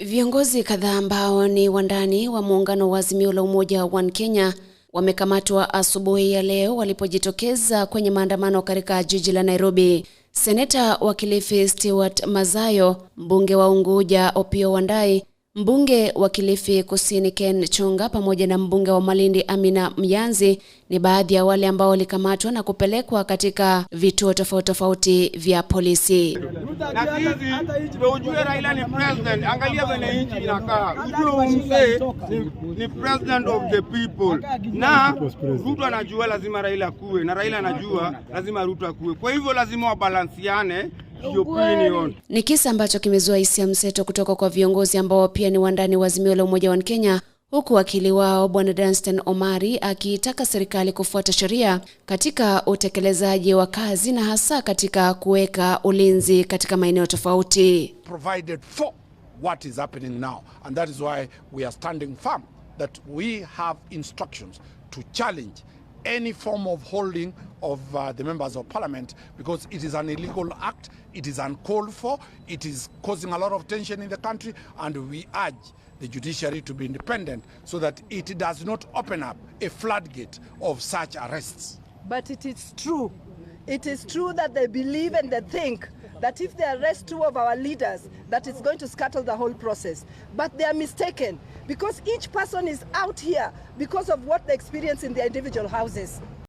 Viongozi kadhaa ambao ni wandani wa muungano wa Azimio la Umoja One Kenya wamekamatwa asubuhi ya leo walipojitokeza kwenye maandamano katika jiji la Nairobi. Seneta wa Kilifi Stewart Madzayo, mbunge wa Unguja Opiyo Wandayi, mbunge wa Kilifi Kusini Ken Chonga pamoja na mbunge wa Malindi Amina Myanzi ni baadhi ya wale ambao walikamatwa na kupelekwa katika vituo tofauti tofauti vya polisi. Na sisi ndio ujue Raila ni president. Angalia vile nchi inakaa, ujue huyu mzee ni president of the people, na Ruto anajua lazima Raila akuwe, na Raila anajua lazima Ruto akuwe. Kwa hivyo lazima wabalansiane opinion. Ni kisa ambacho kimezua hisia mseto kutoka kwa viongozi ambao pia ni wandani wa Azimio la Umoja wa Kenya, huku wakili wao Bwana Danstan Omari akiitaka serikali kufuata sheria katika utekelezaji wa kazi na hasa katika kuweka ulinzi katika maeneo tofauti. Provided for what is happening now. And that is why we are standing firm that we have instructions to challenge any form of holding of the members of parliament, because it is an illegal act, it is uncalled for, it is causing a lot of tension in the country, and we urge the judiciary to be independent so that it does not open up a floodgate of such arrests. But it is true. It is true that they believe and they think that if they arrest two of our leaders, that it's going to scuttle the whole process. But they are mistaken, because each person is out here because of what they experience in their individual houses.